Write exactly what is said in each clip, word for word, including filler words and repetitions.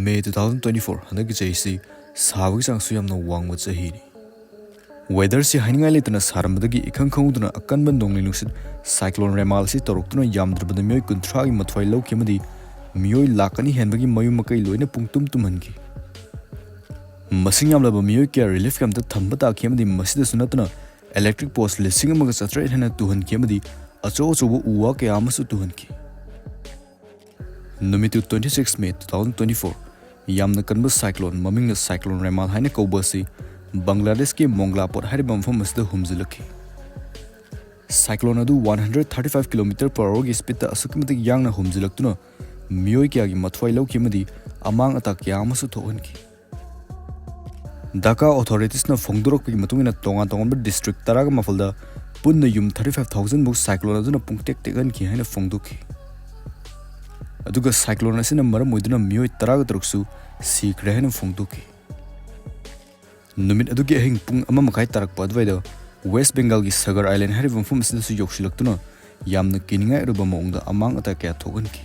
May two thousand twenty-four ꯍꯟꯗꯛꯀꯤ ꯆꯍꯤꯁꯤ ꯁꯥꯕꯒꯤ ꯆꯥꯡꯁꯨ ꯌꯥꯝꯅ ꯋꯥꯡꯕ ꯆꯍꯤꯅꯤ꯫ Weatherꯁꯤ ꯍꯥꯏꯅꯤꯡꯉꯥꯏ ꯂꯩꯇꯅ ꯁꯥꯔꯝꯕꯗꯒꯤ ꯏꯈꯪ ꯈꯪꯍꯧꯗꯅ ꯑꯀꯟꯕ ꯅꯣꯡꯂꯩ ꯅꯨꯡꯁꯤꯠ cyclone ꯔꯦꯃꯥꯜ ꯑꯁꯤ ꯇꯧꯔꯛꯇꯨꯅ ꯌꯥꯝꯗ꯭ꯔꯕꯗ ꯃꯤꯑꯣꯏ ꯀꯨꯟꯊ꯭ꯔꯥꯒꯤ ꯃꯊ꯭ꯋꯥꯏ ꯂꯧꯈꯤ ꯑꯃꯗꯤ ꯃꯤꯑꯣꯏ ꯂꯥꯈ ꯑꯅꯤ ꯍꯦꯟꯕꯒꯤ ꯃꯌꯨꯝ ꯃꯀꯩ ꯂꯣꯏꯅ ꯄꯨꯡꯇꯨꯝ ꯇꯨꯝꯍꯟꯈꯤ꯫ ꯃꯁꯤꯡ ꯌꯥꯝꯂꯕ ꯃꯤꯑꯣꯏ ꯀꯌꯥ relief campꯇ ꯊꯝꯕ ꯇꯥꯈꯤ ꯑꯃꯗꯤ ꯃꯁꯤꯗꯁꯨ ꯅꯠꯇꯅ electric post ꯂꯤꯁꯤꯡ ꯑꯃꯒ ꯆꯥꯇ꯭ꯔꯦꯠ ꯍꯦꯟꯅ ꯇꯨꯍꯟꯈꯤ ꯑꯃꯗꯤ ꯑꯆꯧ ꯑꯆꯧꯕ ꯎ ꯋꯥ ꯀꯌꯥ ꯑꯃꯁꯨ ꯇꯨꯍꯟꯈꯤ꯫ ꯅꯨꯃꯤꯠꯇꯨ twenty six May two thousand twenty four꯫ ꯌꯥꯝꯅ ꯀꯟꯕ cyclone, ꯃꯃꯤꯡꯅ cyclone ꯔꯦꯃꯥꯜ ꯍꯥꯏꯅ ꯀꯧꯕ ꯑꯁꯤ ꯕꯪꯒ꯭ꯂꯥꯗꯦꯁꯀꯤ ꯃꯣꯡꯒ꯭ꯂꯥꯄꯣꯠ ꯍꯥꯏꯔꯤꯕ ꯃꯐꯝ ꯑꯁꯤꯗ ꯍꯨꯝꯖꯤꯜꯂꯛꯈꯤ꯫ Cyclone ꯑꯗꯨ one hundred thirty five kilometer per hourꯒꯤ speedꯇ ꯑꯁꯨꯛꯀꯤ ꯃꯇꯤꯛ ꯌꯥꯡꯅ ꯍꯨꯝꯖꯤꯜꯂꯛꯇꯨꯅ ꯃꯤꯑꯣꯏ ꯀꯌꯥꯒꯤ ꯃꯊ꯭ꯋꯥꯏ ꯂꯧꯈꯤ ꯑꯃꯗꯤ ꯑꯃꯥꯡ ꯑꯇꯥ ꯀꯌꯥ ꯑꯃꯁꯨ ꯊꯣꯛꯍꯟꯈꯤ꯫ ꯙꯥꯀꯥ authoritiesꯅ ꯐꯣꯡꯗꯣꯔꯛꯄꯒꯤ ꯃꯇꯨꯡ ꯏꯟꯅ ꯇꯣꯉꯥꯟ ꯇꯣꯉꯥꯟꯕ district ꯇꯔꯥꯒ ꯃꯥꯄꯜꯗ ꯄꯨꯟꯅ ꯌꯨꯝ thirty five thousand ꯃꯨꯛ cyclone ꯑꯗꯨꯅ ꯄꯨꯡꯇꯦꯛ ꯇꯦꯛꯍꯟꯈꯤ ꯍꯥꯏꯅ ꯐꯣꯡꯗꯣꯛꯈꯤ꯫ ꯑꯗꯨꯒ cyclone ꯑꯁꯤꯅ ꯃꯔꯝ ꯑꯣꯏꯗꯨꯅ ꯃꯤꯑꯣꯏ ꯇꯔꯥꯒ ꯇꯔꯨꯛꯁꯨ ꯁꯤꯈ꯭ꯔꯦ ꯍꯥꯏꯅ ꯐꯣꯡꯗꯣꯛꯈꯤ꯫ ꯅꯨꯃꯤꯠ ꯑꯗꯨꯒꯤ ꯑꯍꯤꯡ ꯄꯨꯡ ꯑꯃ ꯃꯈꯥꯏ ꯇꯥꯔꯛꯄ ꯑꯗꯨꯋꯥꯏꯗ West Bengalꯒꯤ ꯁꯒꯔ Island ꯍꯥꯏꯔꯤꯕ ꯃꯐꯝ ꯑꯁꯤꯗꯁꯨ ꯌꯧꯁꯤꯜꯂꯛꯇꯨꯅ ꯌꯥꯝꯅ ꯀꯤꯅꯤꯡꯉꯥꯏ ꯑꯣꯏꯔꯕ ꯃꯑꯣꯡꯗ ꯑꯃꯥꯡ ꯑꯇꯥ ꯀꯌꯥ ꯊꯣꯛꯍꯟꯈꯤ꯫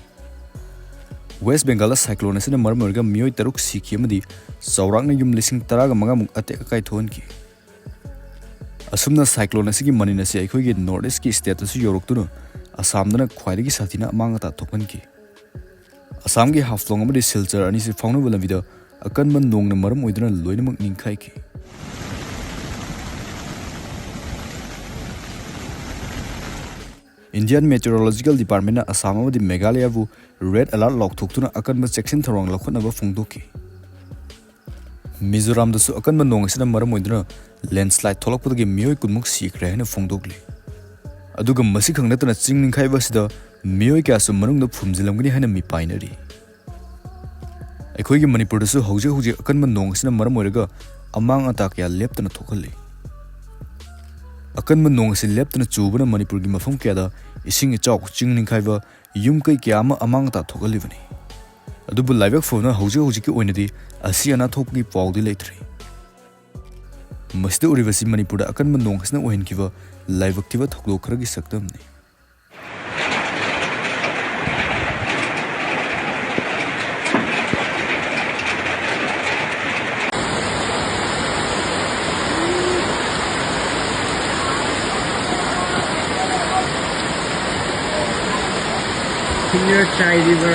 West Bengalꯗ cyclone ꯑꯁꯤꯅ ꯃꯔꯝ ꯑꯣꯏꯔꯒ ꯃꯤꯑꯣꯏ ꯇꯔꯨꯛ ꯁꯤꯈꯤ ꯑꯃꯗꯤ ꯆꯥꯎꯔꯥꯛꯅ ꯌꯨꯝ ꯂꯤꯁꯤꯡ ꯇꯔꯥꯒ ꯃꯉꯥꯃꯨꯛ ꯑꯇꯦꯛ ꯑꯀꯥꯏ ꯊꯣꯛꯍꯟꯈꯤ꯫ ꯑꯁꯨꯝꯅ cyclone ꯑꯁꯤꯒꯤ ꯃꯅꯤꯟ ꯑꯁꯤ ꯑꯩꯈꯣꯏꯒꯤ North Eastꯀꯤ stateꯇꯁꯨ ꯌꯧꯔꯛꯇꯨꯅ ꯑꯁꯥꯝꯗꯅ ꯈ꯭ꯋꯥꯏꯗꯒꯤ ꯁꯥꯊꯤꯅ ꯑꯃꯥꯡ ꯑꯇꯥ ꯊꯣꯛꯍꯟꯈꯤ꯫ ꯑꯁꯥꯝꯒꯤ ꯍꯥꯐꯂꯣꯡ ꯑꯃꯗꯤ ꯁꯤꯜꯆꯔ ꯑꯅꯤꯁꯤ ꯐꯥꯎꯅꯕ ꯂꯝꯕꯤꯗ ꯑꯀꯟꯕ ꯅꯣꯡꯅ ꯃꯔꯝ ꯑꯣꯏꯗꯨꯅ ꯂꯣꯏꯅꯃꯛ ꯅꯤꯡꯈꯥꯏꯈꯤ꯫ Indian Meteorological Departmentꯅ ꯑꯁꯥꯝ ꯑꯃꯗꯤ ꯃꯦꯘꯥꯂꯌꯕꯨ red alert ꯂꯥꯎꯊꯣꯛꯇꯨꯅ ꯑꯀꯟꯕ ꯆꯦꯛꯁꯤꯟ ꯊꯧꯔꯥꯡ ꯂꯧꯈꯠꯅꯕ ꯐꯣꯡꯗꯣꯛꯈꯤ꯫ ꯃꯤꯖꯣꯔꯥꯝꯗꯁꯨ ꯑꯀꯟꯕ ꯅꯣꯡ ꯑꯁꯤꯅ ꯃꯔꯝ ꯑꯣꯏꯗꯨꯅ landslide ꯊꯣꯛꯂꯛꯄꯗꯒꯤ ꯃꯤꯑꯣꯏ ꯀꯨꯟꯃꯨꯛ ꯁꯤꯈ꯭ꯔꯦ ꯍꯥꯏꯅ ꯐꯣꯡꯗꯣꯛꯂꯤ꯫ ꯑꯗꯨꯒ ꯃꯁꯤ ꯈꯛ ꯅꯠꯇꯅ ꯆꯤꯡ ꯅꯤꯡꯈꯥꯏꯕ ꯑꯁꯤꯗ ꯃꯤꯑꯣꯏ ꯀꯌꯥꯁꯨ ꯃꯅꯨꯡꯗ ꯐꯨꯝꯖꯤꯜꯂꯝꯒꯅꯤ ꯍꯥꯏꯅ ꯃꯤꯄꯥꯏꯅꯔꯤ꯫ ꯑꯩꯈꯣꯏꯒꯤ ꯃꯅꯤꯄꯨꯔꯗꯁꯨ ꯍꯧꯖꯤꯛ ꯍꯧꯖꯤꯛ ꯑꯀꯟꯕ ꯅꯣꯡ ꯑꯁꯤꯅ ꯃꯔꯝ ꯑꯣꯏꯔꯒ ꯑꯃꯥꯡ ꯑꯇꯥ ꯀꯌꯥ ꯂꯦꯞꯇꯅ ꯊꯣꯛꯍꯜꯂꯤ꯫ ꯑꯀꯟꯕ ꯅꯣꯡ ꯑꯁꯤ ꯂꯦꯞꯇꯅ ꯆꯨꯕꯅ ꯃꯅꯤꯄꯨꯔꯒꯤ ꯃꯐꯝ ꯀꯌꯥꯗ ꯏꯁꯤꯡ ꯏꯆꯥꯎ, ꯆꯤꯡ ꯅꯤꯡꯈꯥꯏꯕ, ꯌꯨꯝ ꯀꯩ ꯀꯌꯥ ꯑꯃ ꯑꯃꯥꯡ ꯑꯇꯥ ꯊꯣꯛꯍꯜꯂꯤꯕꯅꯤ꯫ ꯑꯗꯨꯕꯨ ꯂꯥꯏꯕꯛ ꯐꯕꯅ ꯍꯧꯖꯤꯛ ꯍꯧꯖꯤꯛꯀꯤ ꯑꯣꯏꯅꯗꯤ ꯑꯁꯤ ꯑꯅꯥ ꯊꯣꯛꯄꯒꯤ ꯄꯥꯎꯗꯤ ꯂꯩꯇ꯭ꯔꯤ꯫ ꯃꯁꯤꯗ ꯎꯔꯤꯕꯁꯤ ꯃꯅꯤꯄꯨꯔꯗ ꯑꯀꯟꯕ ꯅꯣꯡ ꯑꯁꯤꯅ ꯑꯣꯏꯍꯟꯈꯤꯕ ꯂꯥꯏꯕꯛ ꯊꯤꯕ ꯊꯧꯗꯣꯛ ꯈꯔꯒꯤ ꯁꯛꯇꯝꯅꯤ꯫ Near Chai River.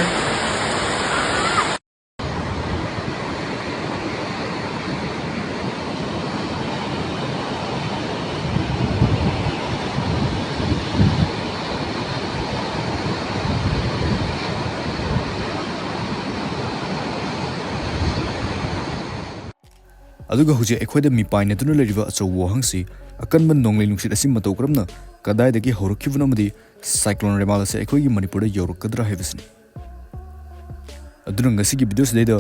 ꯑꯗꯨꯒ ꯍꯧꯖꯤꯛ ꯑꯩꯈꯣꯏꯗ ꯃꯤꯄꯥꯏꯅꯗꯨꯅ ꯂꯩꯔꯤꯕ ꯑꯆꯧꯕ ꯋꯥꯍꯪꯁꯤ, ꯑꯀꯟꯕ ꯅꯣꯡꯂꯩ ꯅꯨꯡꯁꯤꯠ ꯑꯁꯤ ꯃꯇꯧ ꯀꯔꯝꯅ, ꯀꯗꯥꯏꯗꯒꯤ ꯍꯧꯔꯛꯈꯤꯕꯅꯣ ꯑꯃꯗꯤ ꯁꯥꯏꯀ꯭ꯂꯣꯟ ꯔꯦꯃꯥꯜ ꯑꯁꯤ ꯑꯩꯈꯣꯏꯒꯤ ꯃꯅꯤꯄꯨꯔꯗ ꯌꯧꯔꯛꯀꯗ꯭ꯔꯥ ꯍꯥꯏꯕꯁꯤꯅꯤ꯫ ꯑꯗꯨꯅ ꯉꯁꯤꯒꯤ ꯚꯤꯗꯤꯑꯣꯁꯤꯗꯩꯗ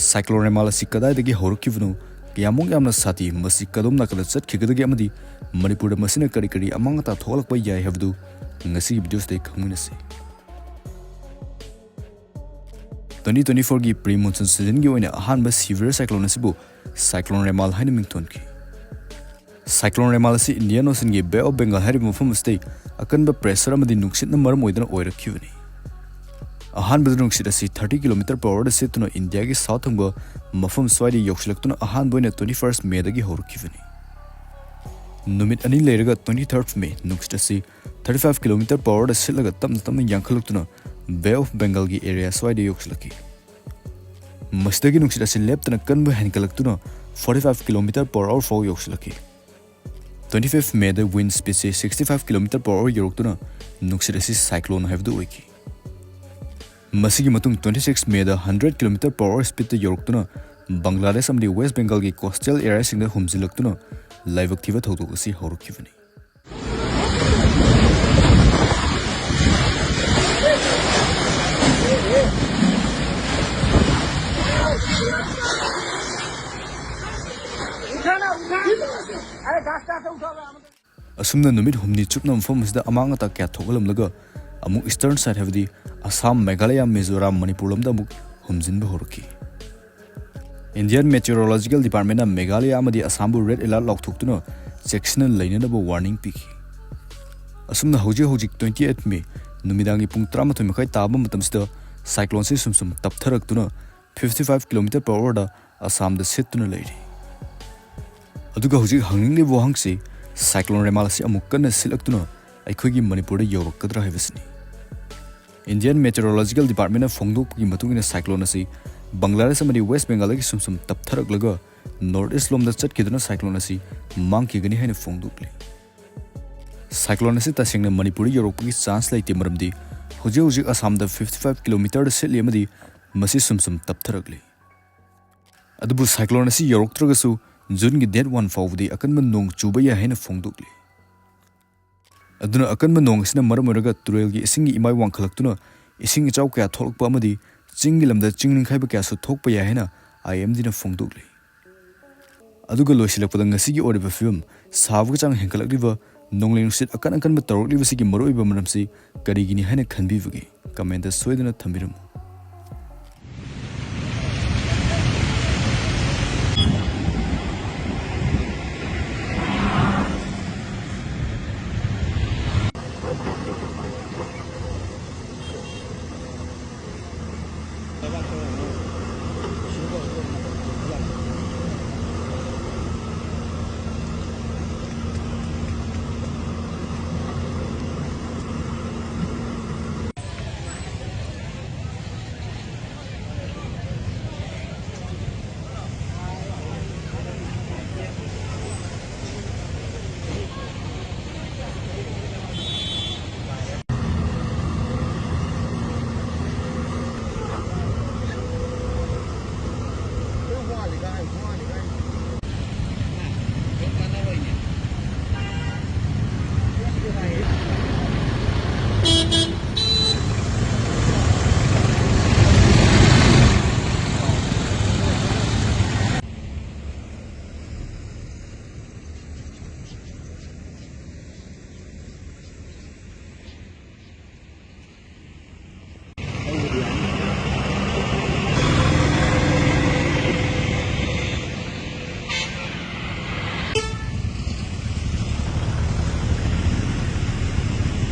ꯁꯥꯏꯀ꯭ꯂꯣꯟ ꯔꯦꯃꯥꯜ ꯑꯁꯤ ꯀꯗꯥꯏꯗꯒꯤ ꯍꯧꯔꯛꯈꯤꯕꯅꯣ, ꯀꯌꯥꯃꯨꯛ ꯌꯥꯝꯅ ꯁꯥꯊꯤ, ꯃꯁꯤ ꯀꯗꯣꯝ ꯅꯥꯀꯟꯗ ꯆꯠꯈꯤꯒꯗꯒꯦ ꯑꯃꯗꯤ ꯃꯅꯤꯄꯨꯔꯗ ꯃꯁꯤꯅ ꯀꯔꯤ ꯀꯔꯤ ꯑꯃꯥꯡ ꯑꯇꯥ ꯊꯣꯛꯍꯜꯂꯛꯄ ꯌꯥꯏ ꯍꯥꯏꯕꯗꯨ ꯉꯁꯤꯒꯤ ꯚꯤꯗꯤꯑꯣꯁꯤꯗ ꯈꯪꯃꯤꯟꯅꯁꯤ꯫ Twenty twenty fourꯒꯤ pre monsoon seasonꯒꯤ ꯑꯣꯏꯅ ꯑꯍꯥꯟꯕ severe cyclone ꯑꯁꯤꯕꯨ ꯁꯥꯏꯀ꯭ꯂꯣꯟ ꯔꯦꯃꯥꯜ ꯍꯥꯏꯅ ꯃꯤꯡꯊꯣꯟꯈꯤ꯫ ꯁꯥꯏꯀ꯭ꯂꯣꯟ ꯔꯦꯃꯥꯜ ꯑꯁꯤ Indian Oceanꯒꯤ Bay of Bengal ꯍꯥꯏꯔꯤꯕ ꯃꯐꯝ ꯑꯁꯤꯗ ꯑꯀꯟꯕ pressure ꯑꯃꯗꯤ ꯅꯨꯡꯁꯤꯠꯅ ꯃꯔꯝ ꯑꯣꯏꯗꯨꯅ ꯑꯣꯏꯔꯛꯈꯤꯕꯅꯤ꯫ ꯑꯍꯥꯟꯕꯗ ꯅꯨꯡꯁꯤꯠ ꯑꯁꯤ thirty kilometer per hourꯗ ꯁꯤꯠꯇꯨꯅ ꯏꯟꯗꯤꯌꯥꯒꯤ south ꯊꯪꯕ ꯃꯐꯝ ꯁ꯭ꯋꯥꯏꯗ ꯌꯧꯁꯤꯜꯂꯛꯇꯨꯅ ꯑꯍꯥꯟꯕ ꯑꯣꯏꯅ twenty first Mayꯗꯒꯤ ꯍꯧꯔꯛꯈꯤꯕꯅꯤ꯫ ꯅꯨꯃꯤꯠ ꯑꯅꯤ ꯂꯩꯔꯒ twenty third May ꯅꯨꯡꯁꯤꯠ ꯑꯁꯤ thirty five kilometer per hourꯗ ꯁꯤꯠꯂꯒ ꯇꯞꯅ ꯇꯞꯅ ꯌꯥꯡꯈꯠꯂꯛꯇꯨꯅ Bay of Bengalꯒꯤ area ꯁ꯭ꯋꯥꯏꯗ ꯌꯧꯁꯤꯜꯂꯛꯈꯤ꯫ ꯃꯁꯤꯗꯒꯤ ꯅꯨꯡꯁꯤꯠ ꯑꯁꯤ ꯂꯦꯞꯇꯅ ꯀꯟꯕ ꯍꯦꯟꯒꯠꯂꯛꯇꯨꯅ forty five kilometer per hour ꯐꯥꯎ ꯌꯧꯁꯤꯜꯂꯛꯈꯤ꯫ Twenty fifth Mayꯗ wind speedꯁꯤ sixty five kilometer per hour ꯌꯧꯔꯛꯇꯨꯅ ꯅꯨꯡꯁꯤꯠ ꯑꯁꯤ cyclone ꯍꯥꯏꯕꯗꯨ ꯑꯣꯏꯈꯤ꯫ ꯃꯁꯤꯒꯤ ꯃꯇꯨꯡ twenty six Mayꯗ hundred kilometer per hour speedꯇ ꯌꯧꯔꯛꯇꯨꯅ Bangladesh ꯑꯃꯗꯤ West Bengalꯒꯤ coastal areaꯁꯤꯡꯗ ꯍꯨꯝꯖꯤꯜꯂꯛꯇꯨꯅ ꯂꯥꯏꯕꯛ ꯊꯤꯕ ꯊꯧꯗꯣꯛ ꯑꯁꯤ ꯍꯧꯔꯛꯈꯤꯕꯅꯤ꯫ ꯑꯁꯨꯝꯅ ꯅꯨꯃꯤꯠ ꯍꯨꯝꯅꯤ ꯆꯨꯞꯅ ꯃꯐꯝ ꯑꯁꯤꯗ ꯑꯃꯥꯡ ꯑꯇꯥ ꯀꯌꯥ ꯊꯣꯛꯍꯜꯂꯝꯂꯒ ꯑꯃꯨꯛ eastern side ꯍꯥꯏꯕꯗꯤ ꯑꯁꯥꯝ, ꯃꯦꯘꯥꯂꯌꯥ, ꯃꯤꯖꯣꯔꯥꯝ, ꯃꯅꯤꯄꯨꯔ ꯂꯣꯝꯗ ꯑꯃꯨꯛ ꯍꯨꯝꯖꯤꯟꯕ ꯍꯧꯔꯛꯈꯤ꯫ Indian Meteorological Departmentꯅ ꯃꯦꯘꯥꯂꯌꯥ ꯑꯃꯗꯤ ꯑꯁꯥꯝꯕꯨ red alert ꯂꯥꯎꯊꯣꯛꯇꯨꯅ ꯆꯦꯛꯁꯤꯟꯅ ꯂꯩꯅꯅꯕ warning ꯄꯤꯈꯤ꯫ ꯑꯁꯨꯝꯅ ꯍꯧꯖꯤꯛ ꯍꯧꯖꯤꯛ twenty eight May ꯅꯨꯃꯤꯗꯥꯡꯒꯤ ꯄꯨꯡ ꯇꯔꯥꯃꯥꯊꯣꯏ ꯃꯈꯥꯏ ꯇꯥꯕ ꯃꯇꯝꯁꯤꯗ cycloneꯁꯤ ꯁꯨꯝ ꯁꯨꯝ ꯇꯞꯊꯔꯛꯇꯨꯅ fifty five kilometer per hourꯗ ꯑꯁꯥꯝꯗ ꯁꯤꯠꯇꯨꯅ ꯂꯩꯔꯤ꯫ ꯑꯗꯨꯒ ꯍꯧꯖꯤꯛ ꯍꯪꯅꯤꯡꯂꯤꯕ ꯋꯥꯍꯪꯁꯤ, ꯁꯥꯏꯀ꯭ꯂꯣꯟ ꯔꯦꯃꯥꯜ ꯑꯁꯤ ꯑꯃꯨꯛ ꯀꯟꯅ ꯁꯤꯠꯂꯛꯇꯨꯅ ꯑꯩꯈꯣꯏꯒꯤ ꯃꯅꯤꯄꯨꯔꯗ ꯌꯧꯔꯛꯀꯗ꯭ꯔꯥ ꯍꯥꯏꯕꯁꯤꯅꯤ꯫ Indian Meteorological Departmentꯅ ꯐꯣꯡꯗꯣꯛꯄꯒꯤ ꯃꯇꯨꯡ ꯏꯟꯅ, cyclone ꯑꯁꯤ ꯕꯪꯒ꯭ꯂꯥꯗꯦꯁ ꯑꯃꯗꯤ ꯋꯦꯁ ꯕꯦꯡꯒꯥꯜꯗꯒꯤ ꯁꯨꯝ ꯁꯨꯝ ꯇꯞꯊꯔꯛꯂꯒ ꯅꯣꯔꯠ ꯏꯁ ꯂꯣꯝꯗ ꯆꯠꯈꯤꯗꯨꯅ cyclone ꯑꯁꯤ ꯃꯥꯡꯈꯤꯒꯅꯤ ꯍꯥꯏꯅ ꯐꯣꯡꯗꯣꯛꯂꯤ꯫ Cyclone ꯑꯁꯤ ꯇꯁꯦꯡꯅ ꯃꯅꯤꯄꯨꯔꯗ ꯌꯧꯔꯛꯄꯒꯤ ꯆꯥꯟꯁ ꯂꯩꯇꯦ, ꯃꯔꯝꯗꯤ ꯍꯧꯖꯤꯛ ꯍꯧꯖꯤꯛ ꯑꯁꯥꯝꯗ fifty five kilometerꯗ ꯁꯤꯠꯂꯤ ꯑꯃꯗꯤ ꯃꯁꯤ ꯁꯨꯝ ꯁꯨꯝ ꯇꯞꯊꯔꯛꯂꯤ꯫ ꯑꯗꯨꯕꯨ cyclone ꯑꯁꯤ ꯌꯧꯔꯛꯇ꯭ꯔꯒꯁꯨ ꯖꯨꯟꯒꯤ date one ꯐꯥꯎꯕꯗꯤ ꯑꯀꯟꯕ ꯅꯣꯡ ꯆꯨꯕ ꯌꯥꯏ ꯍꯥꯏꯅ ꯐꯣꯡꯗꯣꯛꯂꯤ꯫ ꯑꯗꯨꯅ ꯑꯀꯟꯕ ꯅꯣꯡ ꯑꯁꯤꯅ ꯃꯔꯝ ꯑꯣꯏꯔꯒ ꯇꯨꯔꯦꯜꯒꯤ ꯏꯁꯤꯡꯒꯤ ꯏꯃꯥꯏ ꯋꯥꯡꯈꯠꯂꯛꯇꯨꯅ ꯏꯁꯤꯡ ꯏꯆꯥꯎ ꯀꯌꯥ ꯊꯣꯛꯂꯛꯄ ꯑꯃꯗꯤ ꯆꯤꯡꯒꯤ ꯂꯝꯗ ꯆꯤꯡ ꯅꯤꯡꯈꯥꯏꯕ ꯀꯌꯥꯁꯨ ꯊꯣꯛꯄ ꯌꯥꯏ ꯍꯥꯏꯅ IMDꯅ ꯐꯣꯡꯗꯣꯛꯂꯤ꯫ ꯑꯗꯨꯒ ꯂꯣꯏꯁꯤꯜꯂꯛꯄꯗ, ꯉꯁꯤꯒꯤ ꯑꯣꯏꯔꯤꯕ ꯐꯤꯕꯝ, ꯁꯥꯕꯒꯤ ꯆꯥꯡ ꯍꯦꯟꯒꯠꯂꯛꯂꯤꯕ, ꯅꯣꯡꯂꯩ ꯅꯨꯡꯁꯤꯠ ꯑꯀꯟ ꯑꯀꯟꯕ ꯇꯧꯔꯛꯂꯤꯕꯁꯤꯒꯤ ꯃꯔꯨꯑꯣꯏꯕ ꯃꯔꯝꯁꯤ ꯀꯔꯤꯒꯤꯅꯤ ꯍꯥꯏꯅ ꯈꯟꯕꯤꯕꯒꯦ? Commentꯗ ꯁꯣꯏꯗꯅ ꯊꯝꯕꯤꯔꯝꯃꯨ꯫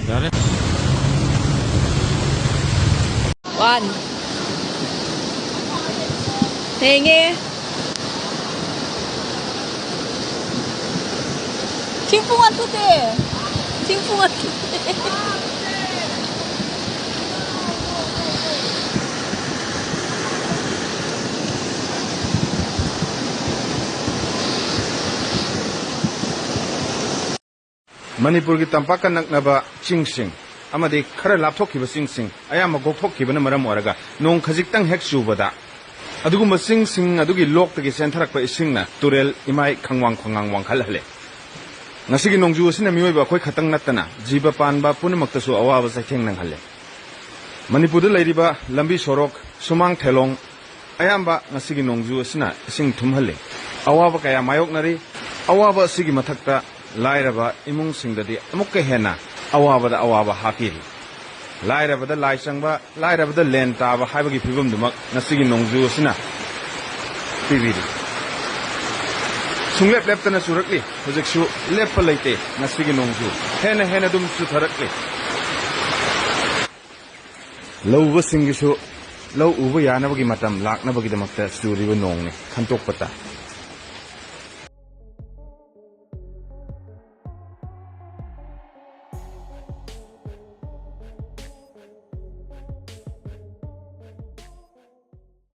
ꯌꯥꯔꯦ꯫ One. ꯊꯦꯡꯉꯦ꯫ ꯊꯦꯡꯄꯨꯡ ꯑꯊꯨꯗꯦ꯫ ꯊꯦꯡꯄꯨꯡ ꯑꯊꯨꯗꯦ꯫ ꯃꯅꯤꯄꯨꯔꯒꯤ ꯇꯝꯄꯥꯛꯀ ꯅꯛꯅꯕ ꯆꯤꯡꯁꯤꯡ ꯑꯃꯗꯤ ꯈꯔ ꯂꯥꯞꯊꯣꯛꯈꯤꯕ ꯆꯤꯡꯁꯤꯡ ꯑꯌꯥꯝꯕ ꯀꯣꯛꯊꯣꯛꯈꯤꯕꯅ ꯃꯔꯝ ꯑꯣꯏꯔꯒ ꯅꯣꯡ ꯈꯖꯤꯛꯇꯪ ꯍꯦꯛ ꯆꯨꯕꯗ ꯑꯗꯨꯒꯨꯝꯕ ꯆꯤꯡꯁꯤꯡ ꯑꯗꯨꯒꯤ ꯂꯣꯛꯇꯒꯤ ꯆꯦꯟꯊꯔꯛꯄ ꯏꯁꯤꯡꯅ ꯇꯨꯔꯦꯜ ꯏꯃꯥꯏ ꯈꯪꯋꯥꯡ ꯈꯪꯉꯥꯡ ꯋꯥꯡꯈꯠꯍꯜꯂꯦ꯫ ꯉꯁꯤꯒꯤ ꯅꯣꯡꯖꯨ ꯑꯁꯤꯅ ꯃꯤꯑꯣꯏꯕ ꯑꯩꯈꯣꯏ ꯈꯛꯇꯪ ꯅꯠꯇꯅ ꯖꯤꯕ ꯄꯥꯟꯕ ꯄꯨꯝꯅꯃꯛꯇꯁꯨ ꯑꯋꯥꯕ ꯆꯩꯊꯦꯡ ꯅꯪꯍꯜꯂꯦ꯫ ꯃꯅꯤꯄꯨꯔꯗ ꯂꯩꯔꯤꯕ ꯂꯝꯕꯤ ꯁꯣꯔꯣꯛ, ꯁꯨꯃꯥꯡ ꯊꯦꯂꯣꯡ ꯑꯌꯥꯝꯕ ꯉꯁꯤꯒꯤ ꯅꯣꯡꯖꯨ ꯑꯁꯤꯅ ꯏꯁꯤꯡ ꯊꯨꯝꯍꯜꯂꯤ꯫ ꯑꯋꯥꯕ ꯀꯌꯥ ꯃꯥꯌꯣꯛꯅꯔꯤ꯫ ꯑꯋꯥꯕ ꯑꯁꯤꯒꯤ ꯃꯊꯛꯇ ꯂꯥꯏꯔꯕ ꯏꯃꯨꯡꯁꯤꯡꯗꯗꯤ ꯑꯃꯨꯛꯀ ꯍꯦꯟꯅ ꯑꯋꯥꯕꯗ ꯑꯋꯥꯕ ꯍꯥꯞꯄꯤꯔꯤ꯫ ꯂꯥꯏꯔꯕꯗ ꯂꯥꯏ ꯆꯪꯕ, ꯂꯥꯏꯔꯕꯗ ꯂꯦꯟ ꯇꯥꯕ ꯍꯥꯏꯕꯒꯤ ꯐꯤꯕꯝꯗꯨꯃꯛ ꯉꯁꯤꯒꯤ ꯅꯣꯡꯖꯨ ꯑꯁꯤꯅ ꯄꯤꯕꯤꯔꯤ꯫ ꯁꯨꯡꯂꯦꯞ ꯂꯦꯞꯇꯅ ꯆꯨꯔꯛꯂꯤ꯫ ꯍꯧꯖꯤꯛꯁꯨ ꯂꯦꯞꯄ ꯂꯩꯇꯦ꯫ ꯉꯁꯤꯒꯤ ꯅꯣꯡꯖꯨ ꯍꯦꯟꯅ ꯍꯦꯟꯅ ꯑꯗꯨꯝ ꯆꯨꯊꯔꯛꯂꯤ꯫ ꯂꯧ ꯎꯕꯁꯤꯡꯒꯤꯁꯨ ꯂꯧ ꯎꯕ ꯌꯥꯅꯕꯒꯤ ꯃꯇꯝ ꯂꯥꯛꯅꯕꯒꯤꯗꯃꯛꯇ ꯆꯨꯔꯤꯕ ꯅꯣꯡꯅꯤ꯫ ꯈꯟꯇꯣꯛꯄ ꯇꯥꯏ꯫